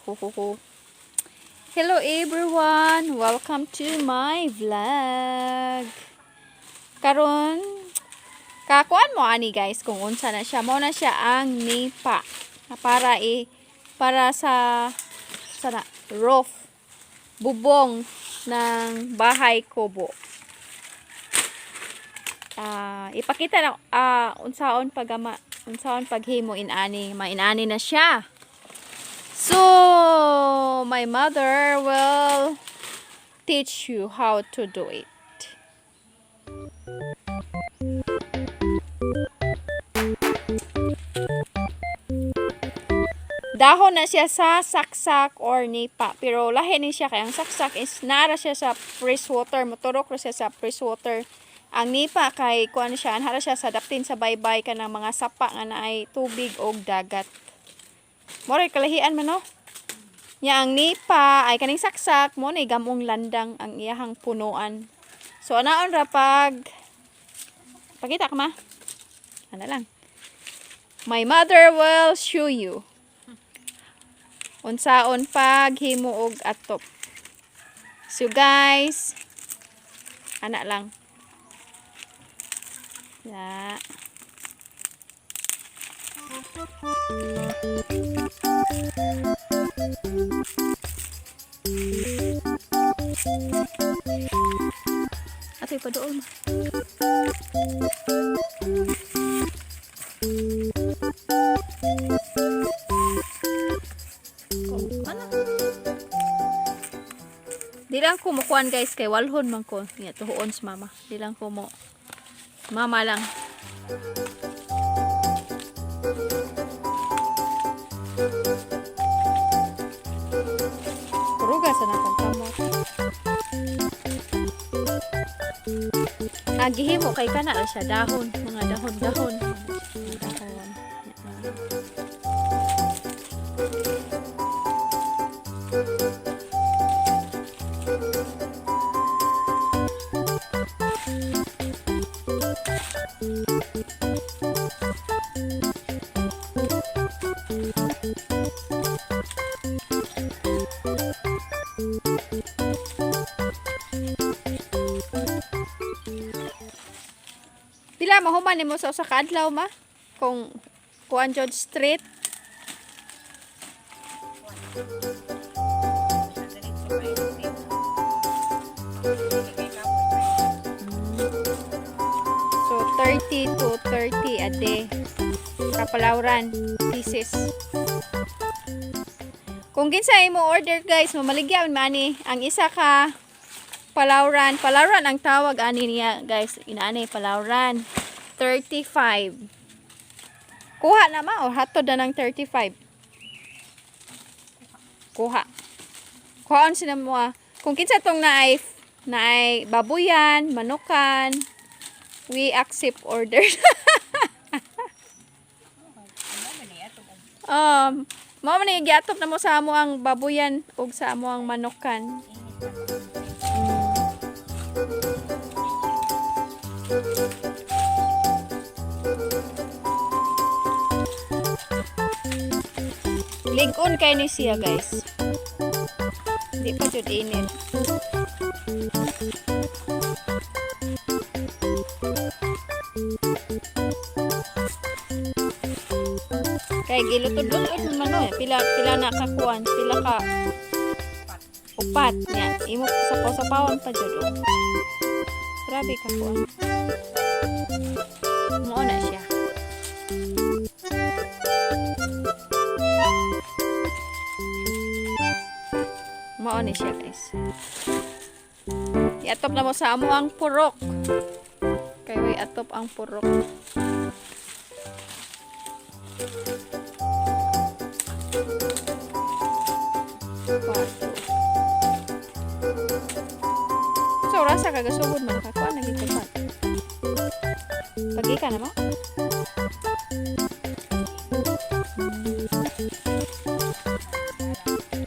Ko. Hello everyone! Welcome to my vlog. Karon kakuan mo ani, guys, kung unsa na siya. Mao na siya ang nipa. Na para sa na, roof, bubong ng bahay kubo. Ipakita na unsaon pagama, unsaon paghimo inani, mainani na siya. So, my mother will teach you how to do it. Dahon na siya sa saksak or nipa. Pero lahi ni siya kay ang saksak is nara siya sa fresh water, moturok ra siya sa fresh water. Ang nipa kay kuan siya, anhara siya sa daptin sa baybay kanang mga sapa nga naay tubig og dagat. Moray kalahian man, no? Nya ang nipa ay kaning saksak mo ni gamong landang ang iyahang punuan. So anaon ra pag pakita ka, ma. Ana lang. My mother will show you unsaon paghimo og atop. So guys, ana lang. Ya. Atoy pa doon. Oh, ano? Di lang ko mukuan, guys, kay walhon man ko. Nga tuhuon sa mama. Di lang ko mo. Mama lang. Kuruga sa nakong kamot. Ah, gihimo kay kana ra siya dahon, mga dahon-dahon. Mga dahon. Yan. Pila mahuman nimo sa usa ka adlaw, ma? Kung kuan George Street? Diretso pa yun. Kay kapoy pa yun. So 30 to 30 a day. Kapalawran pieces. Kung kinsa imo order, guys, mamaligya man ani ang isa ka palawran. Palawran ang tawag ani niya, guys. Inaani palawran. 35. Kuha na, ma, o hatod na ng 35? Kuha. Kuhaan sila mo ah. Kung kinsa tong naay babuyan, manukan, we accept order. Ano man niya ito? Mao man ni giatop na mo sa amo ang babuyan ug sa amo ang manukan. Init pa. Lig-on kay ni siya, guys. Di pa jud init. Kay gilutod-lutod man no eh. Pila pila na kakuan, pila ka upat nya. Imo sapaw-sapawon pa jud oh. Grabe ka kuan. Mao na siya. Mao ni siya, guys. Iatop na mo sa amo ang purok. Kay way atop ang purok. Kwarto. So, rasa kagasugod man nakakuha na gid ka. Pagi ka na mo?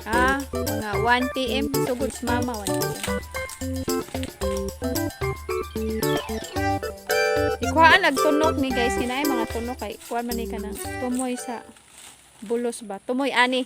Ah, mga 1 p.m. Sugod si mama 1 p.m. Ikuhaan nagtunok ni, guys, kinay mga tunok kay kuan man ni ka ng tumoy sa bulos ba. Tumoy ani.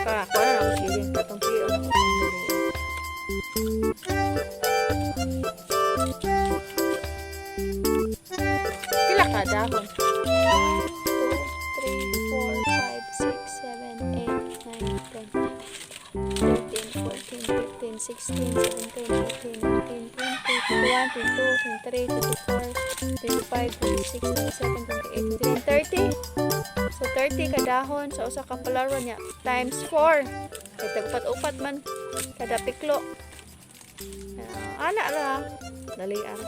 Para, kuha na lang kilin. Katong pili ako kung dili. Pila ka dahon? 1, 2, 3, 4, 5, 6, 7, 8, 9, 10, 13, 14, 15, 16, 17, 18, 19, 20, 21, 22, 23, 24, 25, 26, 27, 28, 29, 30. So, 30 kadahon sa usa ka palaro niya times 4. Kay tagpat-upat man kada piklo. Ah, ana ra. Dali ah.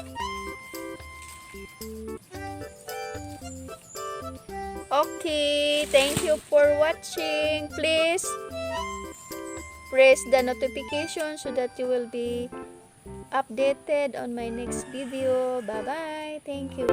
Okay, thank you for watching. Please press the notification so that you will be updated on my next video. Bye-bye. Thank you.